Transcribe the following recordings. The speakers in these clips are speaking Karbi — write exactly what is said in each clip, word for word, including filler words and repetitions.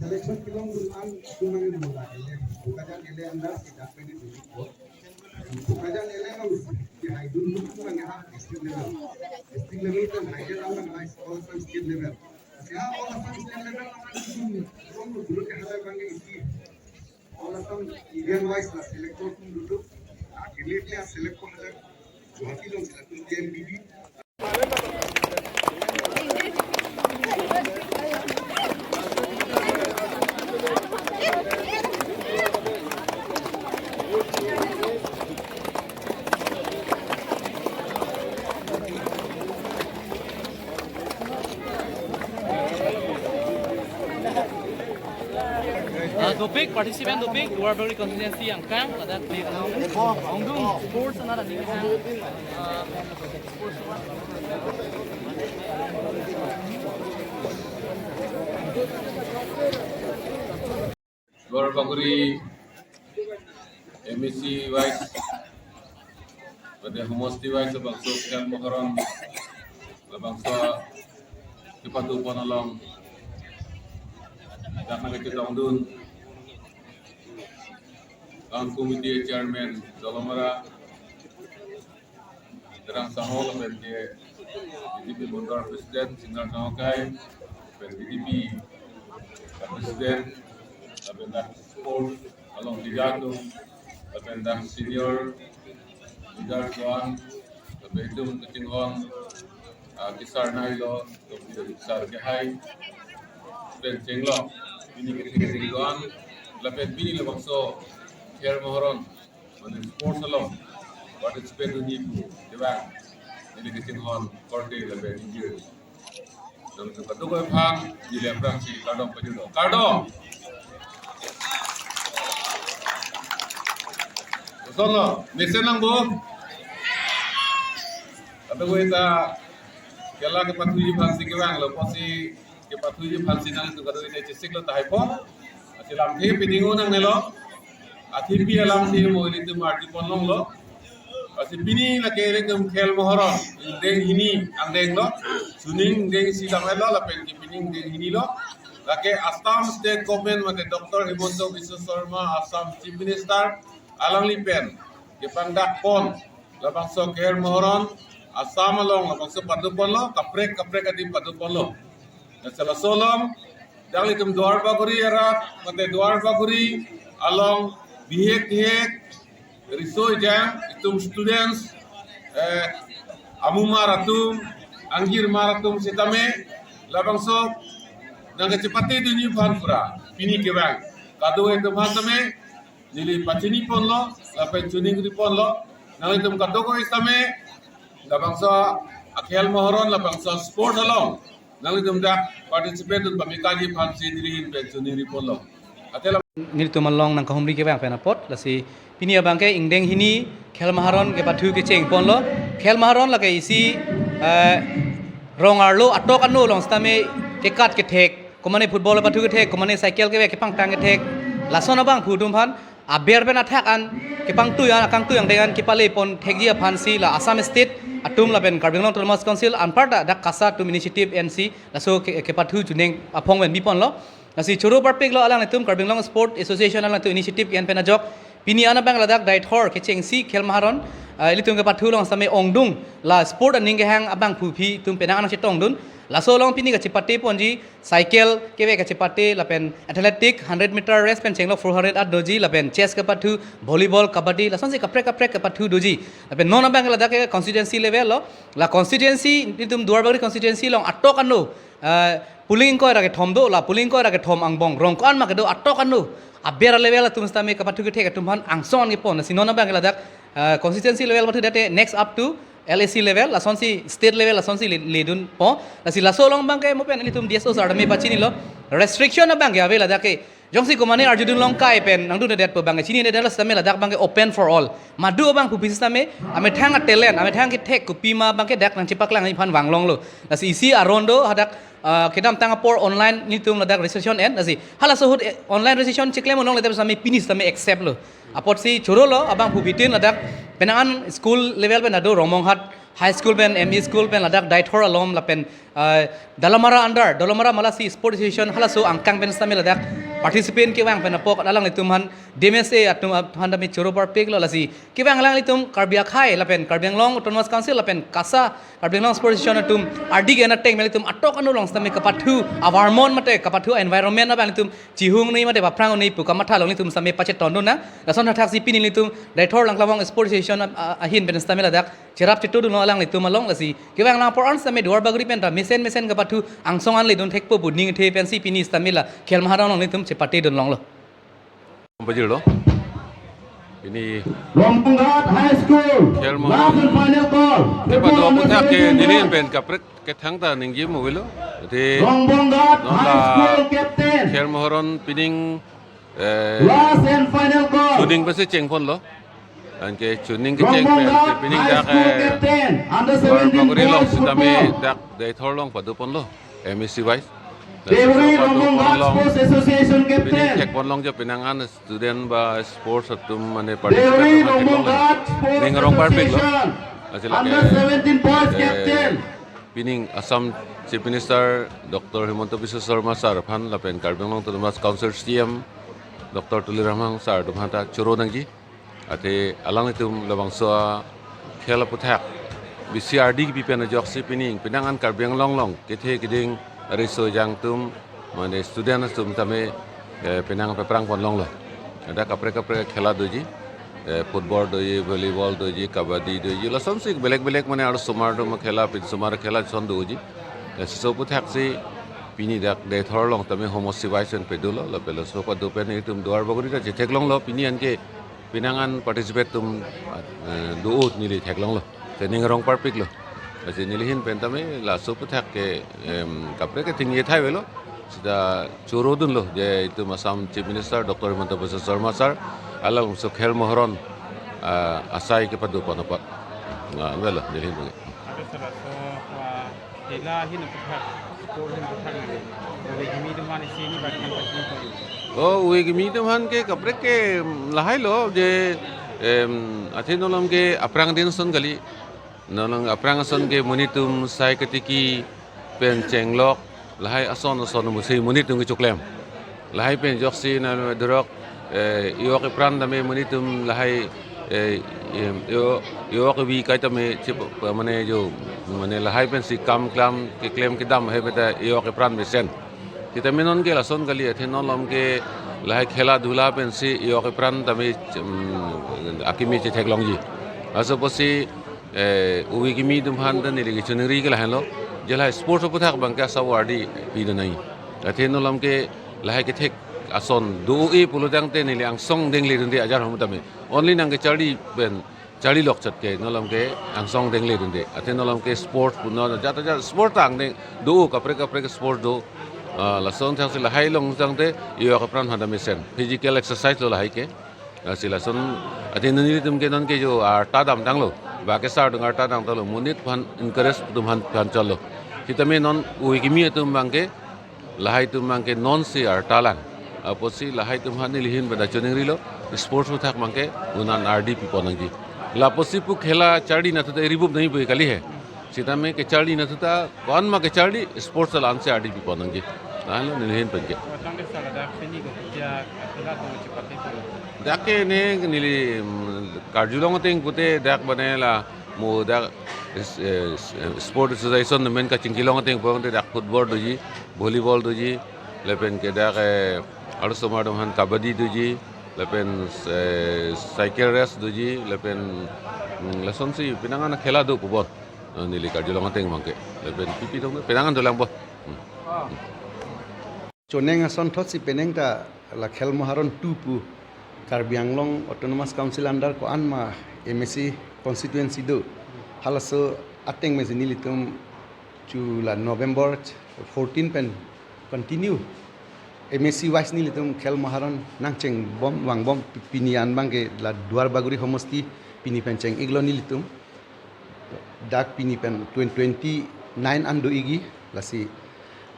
Selection kelongdun an kumang mula ele, Bokajan ele andar si dak pedi dulu ko. Bokajan ele mang si hai dun dun kumang ha district level. District level kan hai dia mang hai all Assam state level. Si ha all Assam state level mang dun dun dulu ke halai bang isi. All Assam event wise la selector tum dulu. Akhirnya dia select ko halai Guwahati long sila tum T M B B. Ah, dopik, participant dopik, Duarbagori constituency angkang, ladak di Ongdung Sports anat aning, ah, Duarbagori M A C wise, pada homosti wise, bangso Khel Moharon, bangso kepatu pon along, dak nang ketongdun, bang committee chairman Dolamara, Terang Sahol, lapen ke B J P Mandal President, Sinar Kangkai, lapen B J P President, lapen dak sport along tiga atum, lapen dak senior leader tuan, lapen itum kachinghon, ah, kisar nailo, kisar kehai, lapen chenglok, pini kachinghon, lapen pini labangso Khel Moharon, mane sports along participate dunji pu kevang neli kachinghon korte lapen ingjir. Nangtum kadokave aphan neli aphrangsi kardom pajutlo. Kardom. Kosonlo, mesen nangpo. Kadokave ta khela kepathuji aphansi kevanglo, pusi kepathuji aphansi nangtum kadokave ta chesiklo tahai po. Lasi lamthe pini ngo nangnelo. Athengpi alamthe mo ilitum arju ponlonglo. Lasi pini lake ilitum Khel Moharon ingdeng hini angdenglo. Suning ingdeng isi damlo lapen ke pini ingdeng hinilo. Lake Assam State Government mate Doctor Himanta Biswa Sarma, Assam Chief Minister, alangli pen kepangdak pon labangso Khel Moharon Assam along labangso padu ponlo, kaprek kaprek adim padu ponlo. Lasi laso along, dak ilitum Duarbagori arat, mate Duarbagori along bihek bihek riso ejang itum students, eh, amumar atum, angjirmar atum sitame labangso nang kachepate dunji aphan pura pini kevang. Kadokave atum aphan tame neli pachini ponlo, lapen choningri ponlo, nanglitum kadokave sitame labangso akhel Moharon labangso sport along nanglitum dak participate dun pamekaji aphansi neli ahin pen choningri ponlo. Ate la nelitum along nangkahumri kevang pen apot, lasi pini abangke ingdeng hini Khel Moharon kepathu kecheng ponlo. Khel Moharon lake isi, eh, rong arlo atok ano along sitame kekat kethek, komane football pathu kethek, komane cycle kevek kepangtang kethek, lason abangphu atum aphan aber pen athak an kepangtui an, akangtui angdeng an kepale pon thekji aphansi la Assam State atum lapen Karbi Anglong Autonomous Council anparta dak KASA atum initiative ensi laso ke, kepathu choneng aphong pen bi ponlo. Lasi choro parpiklo alanglitum Karbi Anglong Sport Association alangtum initiative en pen ajok. Pini an abang ladak Deithor kechengsi Khel Moharon, ah, ilitum kepathu along sitame Ongdung la sport aning kehang abangphu aphi atum penang anang chetongdun. Laso along pini kachepate ponji cycle kevek kachepate lapen athletic hundred meter race pen chenglok four hundred at doji lapen chess kepathu, volleyball, kabaddi, lasonsi kaprek kaprek kepathu doji. Lapen non abang ladak ke constituency level lo. La constituency, itum Duarbagori constituency along atok ano, ah, polling ingkoi ra kethom do, la polling ingkoi ra kethom angbong rong ko-an ma kedo atok ano aber level atum sitame kepathu kethek atum aphan angsong an kepon. Lasi non abang ladak, ah, constituency level pathu date next up to L A C level, lasonsi state level, lasonsi le, ledun po. Lasi laso along abangke mo pen ilitum D S O sir tame pachinilo. Restriction abangke ave ladak ke. Jongsi komane arjudun long kai pen nangdundedet po abangke chinidetlo sitame ladak abangke open for all. Madu abangphu aphi sitame amethang a-talent, amethang kethek kopima abangke dak nangchepaklang aphan vanglonglo. Lasi isi aron do hadak, ah, kedamtang apor online nelitum ladak registration en. Lasi halaso ahut, eh, online registration cheklem unong ladak sitame pini sitame accept lo. Apotsi chorolo abangphu aphi tin ladak penang an school level pen ado Rongmonghat High School pen, M E School pen, ladak Deithor along lapen, ah, Dolamara under, Dolamara Malasi Sports Association halaso angkang pen sitame ladak participant kevang pen apot alanglitum aphan D M S A atum aphan tame choro parpiklo. Lasi kevang alanglitum Karbi akhei lapen Karbi Anglong Autonomous Council lapen KASA, Karbi Anglong Sports Association atum ardi ke-en ateng pen ilitum atok anu along sitame kapathu, avarmon mate kapathu environment abang ilitum chihung ni mate paphrang ni pu kamatha along ilitum sitame pachetongdun nang. Lason thakthaksi pini ilitum Deithor Langklabong Sports Association a-, a-, ahin pen sitame ladak cherap chetongdunlo alanglitum along. Lasi kevang lang apor an sitame Duarbagori pen ta mesen mesen kapathu angsong an ledun thekpo pu ning the pensi pini sitame la Khel Maharon along ilitum chepatedun longlo. Pajirlo. Ini Rongbonghat High School. Khel Maharon. Last and final call. Tepa Football do under puthak ke seventeen nilin boys. Pen kaprek kethang ta ningje mo avelo. Ate Rongbonghat non High la School captain. Khel Maharon pining, eh, last and final call. Chuning pensi chengponlo. Anke chuning kecheng pen Rongbonghat si pining High dak, School eh, captain, under seventeen Duarbagori along boys sitame football. Dak Deithor along padoponlo, M A C wise. Dak Deithor Rongbonghat along Sports Association pining captain. Chekponlong jo penang an student ba sports atum mane Deithor participant atum Rongbonghat Sports ning rong parpiklo. Association, lasi lake, under seventeen boys eh, captain. Pining Assam Chief Minister Doctor Himanta Biswa Sarma sir aphan lapen Karbi Anglong Autonomous Council C E M Doctor Tuliram Ronghang sir atum aphan ta choro nangji. Ate alanglitum labangso akhel aputhak bisi ardi kipi pen ajoksi pining penang an Karbi Anglong along kethe kiding riso ejang atum mane student atum tame, eh, penang paphrang ponlonglo. Ada kaprek kaprek khela doji, eh, football doji, volleyball doji, kabaddi doji, lasonsi belek belek mane arlosomar atum khela, pinsomar khela son doji. Eh, laso aputhaksi pini dak Deithor along tame homo sibai sen pedolo, lapen laso pado pen itum Duarbagori ta chetheklonglo, pini anke penang an participate atum, eh, do-o neli theklonglo. Te ning rong parpiklo. Lasi neli ahin pen tame laso aputhak ke, em, kaprek ke thingje thai avelo. Sita chorodunlo je itum Assam Chief Minister Doctor Himanta Biswa Sarma sir alanglitum Khel Maharon, ah, asai kepadopon apot. Nah, avelo neli ahin pen. Ada salah so, ah, khela ahin aputhak, sport ahin aputhak nang. Ove kimi atum aphan isi hini bagi kan pasti ko. Oh, ove kimi atum aphan ke kaprek ke, em, lahailo je, em, athe non alam ke aphrang din ason kali. Non alam aphrang ason ke monit atum sai katiki pen chenglok, lahai ason ason musi monit atum kechoklem. Lahai pen ajoksi na durok, eh, ejok epran tame monit atum lahai, eh, em, ejok, ejok evi kai tame chip, mane jo, mane lahai pensi kam klam keklem kedam hai beta ejok epran mesen. Sitame non ke lason kali, athe non alam ke lahai khela dhula pensi ejok epran tame, em, akimi chetheklongji. Laso apotsi, eh, ove kimi atum aphan ta neli kechoningri ke lahenlo. Je lahai sports aputhak abang ke asap ardi pidun nangji. Athe non alam ke lahai kethek ason do-o-e pulotangte neli angsong dengledunde ajar ahom tame. Only nang kecharli pen charlilok chot ke non alam ke angsong dengledunde. Athe non alam ke sports pu non ajat ajat sports ta angdeng do-o, kaprek kaprek sports do. Ah, lason thaksi lahai longtangte ejok epran aphan ta mesen. Physical exercise lo lahai ke. Lasi lason athe non nelitum ke non ke jo arta damtanglo. Ba ke sar atum arta damtanglo. Monit aphan encourage atum aphan, aphan chotlo. Sitame non ove kimi atum abang ke lahai atum abang ke nonsi arta lang. Apotsi lahai atum aphan neli ahin pen ta choningrilo. Sports aputhak abang ke un-an ardi pipon nangji. La apotsi pu khela charli nathu ta eri bup nangji pu kali he. Sitame kecharli nathu ta, ko-an ma kecharli, sports la ansi ardi pipon nangji. Lahelo neli ahin pen ke. Watang de sala dak pini ko ketia khela atum chepate ko. Dak ke ne neli, mm, karjulong ateng pute dak bane la mo dak is-, eh, is-, eh, sport association men kachingkilong ateng pute dak football doji, volleyball doji, lapen ke dak, eh, arlosomar atum aphan kabaddi doji, lapen, eh, cycle race doji, lapen, mm, lasonsi penang an khela do pupon. Eh, neli karjulong ateng abang ke. Lapen pipi atum penang an dolang po. Hmm. Choneng asonthotsi penang ta la Khel Maharon two pu Karbi Anglong Autonomous Council under ko-an ma M A C constituency do. Halaso ateng mesi nelitum chu la November fourteen pen continue M A C wise nelitum Khel Maharon nangchengbom vangbom pi-, pini an abang ke la Duarbagori homosti pini pen cheng-iklo nelitum. Dak pini pen twen-, twenty-nine an do-ikji, lasi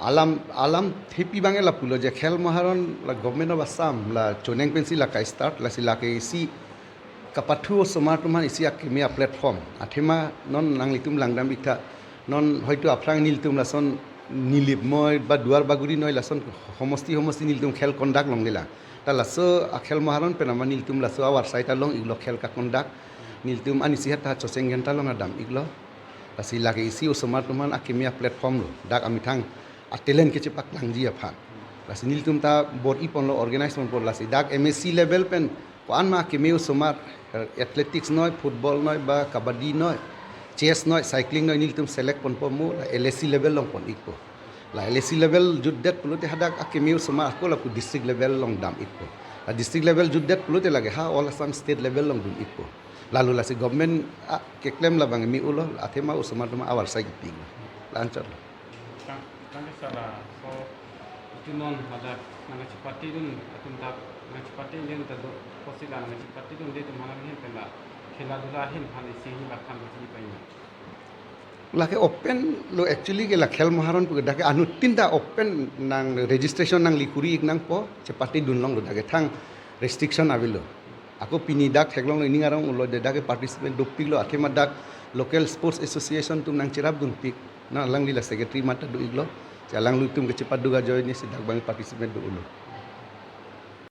alam, alam thepi abang ke lapulo je Khel Maharon la Government of Assam la choneng pensi la ka-start, lasi la ke isi kapathu osomar atum aphan isi akeme a-platform. Athema non nanglitum langdam iktha. Non hoito aphrang nelitum lason Nilip noi ba Duar Bagori noi lason homosti homosti nelitum khel conduct longlelang. Ta laso akhel moharon pen amat nelitum laso avarsai ta long-iklo khel ka-conduct. Nelitum anisi hat ta Choseng Genta along adam-iklo. Lasi lake isi osomar atum aphan akeme a-platform lo. Dak amethang a-talent kechepaklangji aphan. Lasi nelitum ta bor-iponlo, organize ponpo, lasi dak M A C level pen ko-an ma akeme osomar, eh, athletics noi, football noi, ba kabaddi noi, chess noi, cycling noi, nelitum select ponpo mo, la L A C level along pon-ikpo. La L A C level jutdet pulote hadak akeme osomar ako lapu district level along dam-ikpo. La district level jutdet pulote lake ha All Assam state level along dun-ikpo. Lalu lasi government akeklem labang me-ulo, athema osomar atum avarsai kepilo. La-anchotlo. Tang, tangke sala, so, itum non hadak nangkachepatedun, atum dak nangkachepatedun ta do, kosila nangkachepatedunde atum aphan ahin pen la, khela dhula ahin aphan isi hini bak aphan isi pai ma? Lake open lo actually ke la khel moharon pu ke dak ke anuttin ta open nang registration nangli kuri-ik nangpo, chepatedun longlo dak ke thang restriction avelo. Ako pini dak theklonglo, ining arong ulo de dak ke participant dopiklo, athema dak local sports association atum nangcherapdunpik. Na alangli la secretary mata do-iklo. Si alanglitum kechepadu ajoine si dak bang participant do-iklo.